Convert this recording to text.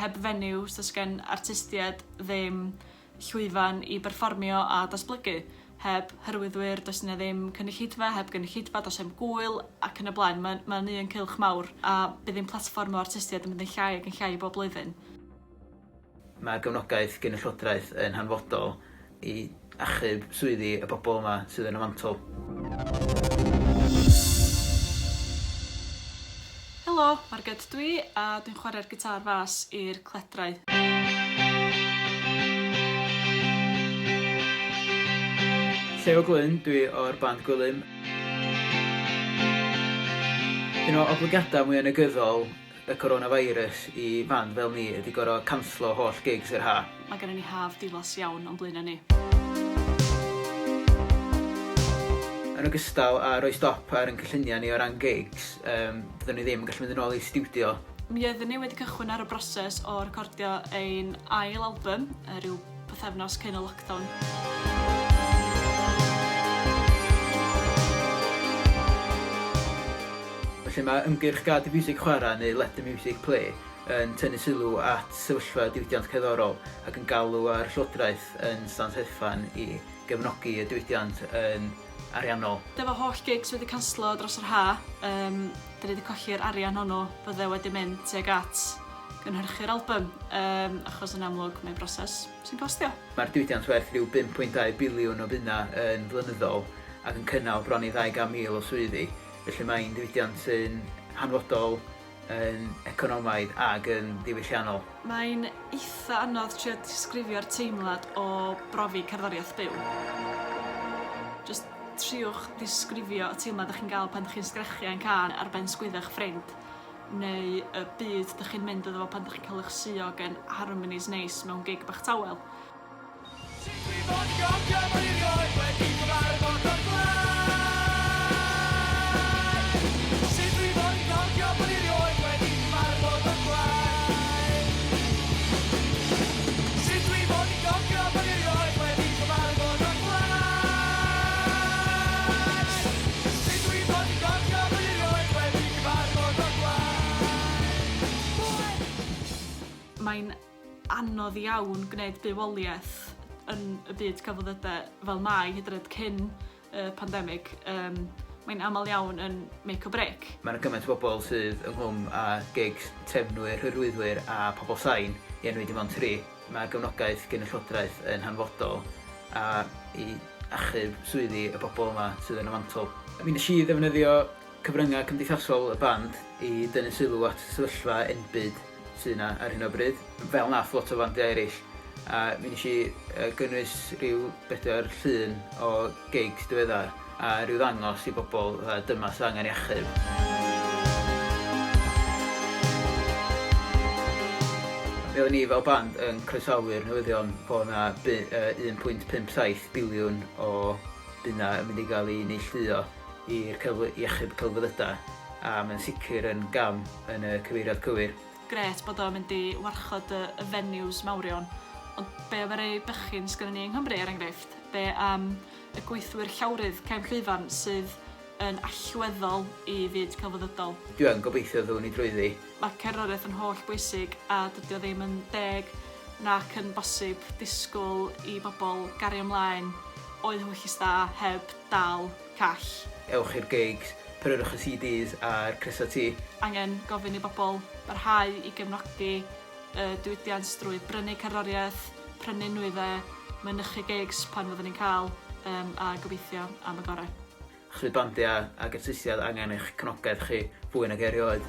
Heb venues, does gen artistiaid ddim llwyfan i berfformio a datblygu. Heb hyrwyddwyr, does 'na ddim cynulleidfa, heb gynulleidfa does 'im gŵyl ac yn y blaen. Mae'n mae'n un cylch mawr a bydd ein platfform o artistiaid yn mynd yn llai ac yn llai bob blwyddyn. Mae'r gefnogaeth gin y Llywodraeth yn hanfodol i achub swyddi y bobl yma sydd yn y fantol. Helo, Marged dw i a dwi'n chwarae'r gitâr fas i'r Cledrau. Llew Glyn dwi o'r band Gwilym. Un o oblygiadau mwya negyddol y coronavirus i fand fel ni ydi gor'o' canslo holl gigs yr ha'. Mae gennym ni haf diflas iawn o'n blaenau ni. Yn ogystal â rhoi stop ar ein cynlluniau ni o ran gigs, yym fyddwn ni ddim yn gallu mynd yn ôl i'r stiwdio. Mi oedden ni wedi cychwyn ar y broses o recordio ein ail albym rhyw pythefnos cyn y lockdown. Felly mae ymgyrch Gad i Fiwsig Chwarae neu Let the Music Play yn tynnu sylw at sefyllfa diwydiant cerddorol ac yn galw ar Llywodraeth yn San Steffan i gefnogi y diwydiant yn ariannol. Efo holl gigs wedi canslo dros yr ha', yym, 'dan ni 'di colli'r arian hwnnw fydde wedi mynd tuag at gynhyrchu'r albym, yym, achos yn amlwg mae'n broses sy'n costio. Mae'r diwydiant werth rhyw 5.2 biliwn o bunnau yn flynyddol ac yn cynnal bron i 200,000 o swyddi. Felly mae'n ddiwydiant sy'n hanfodol yn economaidd ag yn ddiwylliannol. Mae'n eitha anodd trio disgrifio'r teimlad o brofi cerddoriaeth byw. Jyst triwch ddisgrifio y teimlad dych chi'n gael pan dych chi'n sgrechian cân ar ben sgwydda eich ffrind, neu y byd dych chi'n mynd iddo fo pan dych chi'n cael eich suo gen harmonies neis mewn gig bach tawel. Sut dwi fod i gofio bod i rioed wedi cyfarfod o'r blaen? Sut dwi fod i gofio bod i rioed wedi cyfarfod o'r blaen? Sut dwi fod i gofio bod i rioed wedi cyfarfod o'r blaen? Sut dwi fod i gofio bod i rioed wedi cyfarfod o'r blaen? Mae'n anodd iawn gwneud bywoliaeth yn y byd celfyddydau fel mae hyd yn oed cyn y pandemig. Yym, mae'n aml iawn yn make or break. Mae 'na gymaint o bobl sydd ynghlwm â gigs, trefnwyr, hyrwyddwyr a pobl sain, i enwi dim ond tri. Mae'r gefnogaeth gin y Llywodraeth yn hanfodol a i achub swyddi y bobl yma sydd yn y fantol. Mi wnes i ddefnyddio cyfryngau cymdeithasol y band i dynnu sylw at sefyllfa enbyd sy 'na ar hyn o bryd, fel nath lot o fandiau eraill, a mi nesh i yy gynnwys rhyw bedwar llun o gigs diweddar a rhyw ddangos i bobl fatha dyma sy angen 'i achub. Mi oedden ni fel band yn croesawu'r newyddion bo' 'na bu- yy 1.57 biliwn o bunna yn mynd i ga'l 'i neilltuo i'r celfy- i achub celfyddydau a mae'n sicr yn gam yn y cyfeiriad cywir. Grêt bod o'n mynd i warchod y y venues mawrion, ond be am y rei bychin sgynnon ni yng Nghymru er enghraifft? Be am y gweithwyr llawrydd cefn llwyfan sydd yn allweddol i fyd celfyddydol? Dwi yn gobeithio ddown ni drwyddi. Mae cerddoriaeth yn holl bwysig a dydy o ddim yn deg nac yn bosib disgwyl i bobl gario mlaen o'u hewyllys dda heb dal call. Ewch i'r gigs, prynwch y CDs a'r crysau T. Angen gofyn i bobl barhau i gefnogi y diwydiant drwy brynu cerddoriaeth, prynu nwyddau, mynychu gigs pan fyddwn ni'n cael, yym a gobeithio am y gorau. Achos fydd bandiau ag artistiaid angen eich cefnogaeth chi fwy nag erioed.